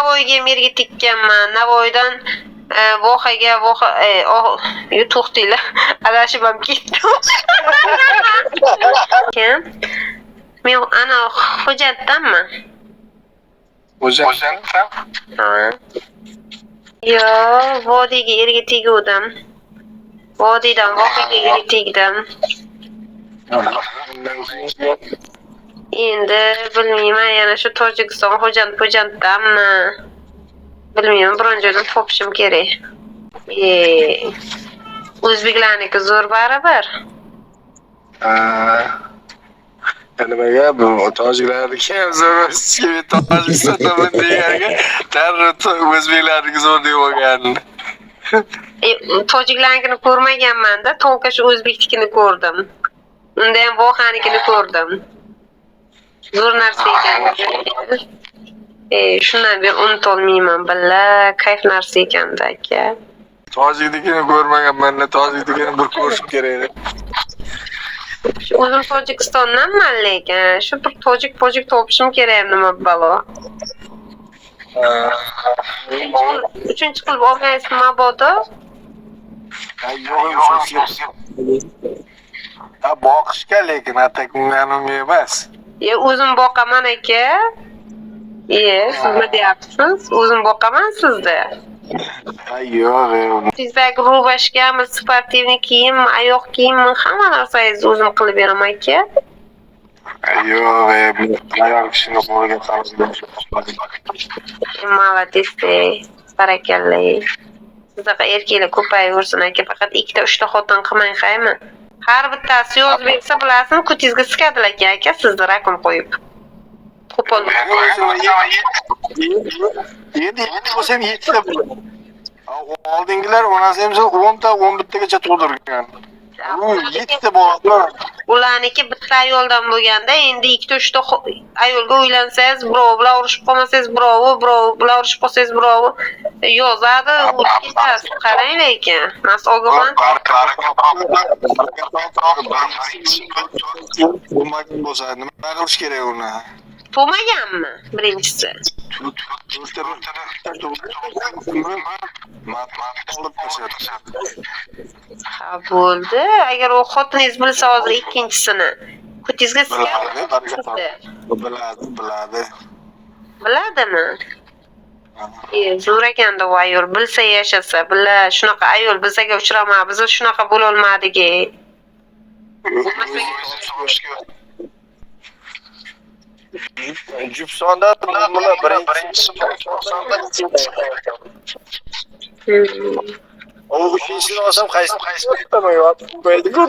Navoiyga ham erga tekkanman. Navoiydan Vohaga, Voha to'xtanglar. Adashib ham ketdim. Kim? Men ana Xo'janddanman. Xo'janddan? Ha. Yo, vodiyga erga teguvdim. Vodiydan Vohaga erga tegdim. Endi bilmayman, yana shu Tojikiston, Xo'jand, Xo'janddanmi? Bilmayman, biron joydan topishim kerak. O'zbeklarniki zo'r baribir. Nimaga bu tojiklarniki ham zo'r, Tojikistondan deganga darrov o'zbeklarniki zo'r deb olgan. Tojiklarnikini ko'rmaganman-da, to'lka shu o'zbeknikini ko'rdim. Unda ham Vohanikini ko'rdim. Zo'r narsa ekan. Shundan beri unutolmayman, billa, kayf narsa ekanda aka. Tojiknikini ko'rmaganman, tojiknikini bir ko'rishim kerak edi. O'zim Tojikistondanman lekin, shu bir tojik-pojik topishim kerak, nima balo. Uchinchi qilib olmaysizmi mabodo? Yo'q, boqishga lekin atak unga emas. O'zim boqaman aka. Siz nima deyapsiz? O'zim boqaman sizda. Yo'q. Sizdagi rubashkami, sportivniy kiyimmi, oyoq kiyimmi, hamma narsangizni o'zim qilib beraman aka. Yo'q, ayol kishini qo'liga qarab. Молодец, barakalla. Sizdaqa erkaklar ko'payaversin aka, faqat ikkita, uchta xotin qilmang, haymi? Har bittasi yozib bersa, bilasizmi, kutingizga sikadilar aka, sizni rakum qo'yib. Qo'pol. Endi bo'lsa ham 7 ta bo'ladi. Oldingilar onasi ham 10 ta, 11 tagacha tug'dirgan. 7 ta bola. Ularniki bitta ayoldan bo'lganda, endi ikkita, uchta ayolga uylansangiz, birov bilan urushib qolmasangiz, birovi, birov bilan urushib qolsangiz, birovi yozadi, urib ketasiz. Qarang lekin, men ogohlantirdim. Bo'lsa, nima qilish kerak uni? Tug'maganmi birinchisi? Ha, bo'ldi. Agar u xotiningiz bilsa hozir ikkinchisini, kutingizga biladi. Biladi. Biladimi? Zo'r ekanda u ayol, bilsa yashasa, bila shunaqa ayol bizaga uchramadi, biz shunaqa bo'lolmadik. Jupsonda bular birinchisi O uchinchisini olsam qaysi qo'yadi-ku.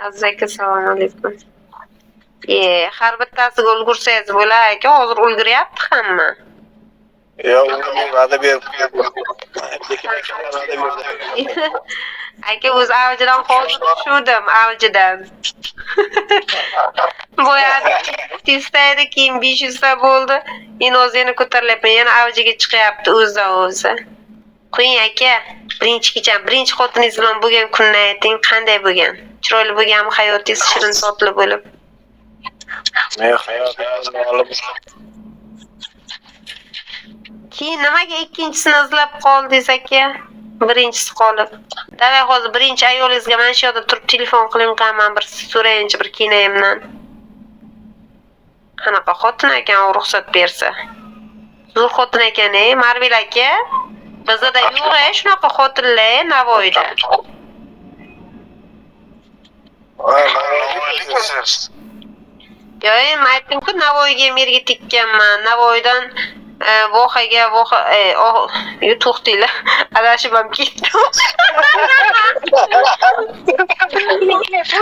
Aziz aka, assalomu alaykum. Har bittasiga ulgursangiz bo'lar aka, hozir ulguryapti hamma. Yo'q, unga men va'da berib Aka, o'zi avjidan hozir tushuvdim, avjidan. Boyagi 200 ta edi, keyin 500 ta bo'ldi. Endi hozir yana ko'tarilyapman, yana avjiga chiqyapti o'zidan o'zi. Qo'ying aka, birinchi kecham, birinchi xotiningiz bilan bo'lgan kunni ayting, qanday bo'lgan? Chiroyli bo'lganmi hayotingiz, shirin totli bo'lib? Men hayotimni olib. Keyin nimaga ikkinchisini izlab qoldingiz aka? Birinchisi qolib. Davay hozir birinchi ayolingizga mana shu yerda turib telefon qiling, man bir so'rayinchi bir keenayimdan. Qanaqa xotin ekan u ruxsat bersa? Zo'r xotin ekan, Marvel aka. Bizda yo'q, shunaqa xotinlar Navoiyda. Yo'q, men aytdim-ku, Navoiyga ham erga tekkanman. Navoiydan Vohaga, Voha to'xtanglar. Adashib ham ketdim.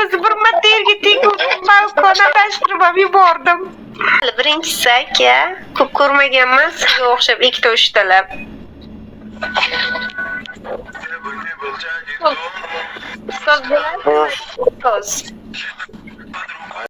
O'zi bir marta erga teguvdim, balkon adashtirib ham yubordim. Birinchisi aka, ko'p ko'rmaganman sizga o'xshab ikkita uchtalab. Ustoz bo'ladi? Ustoz.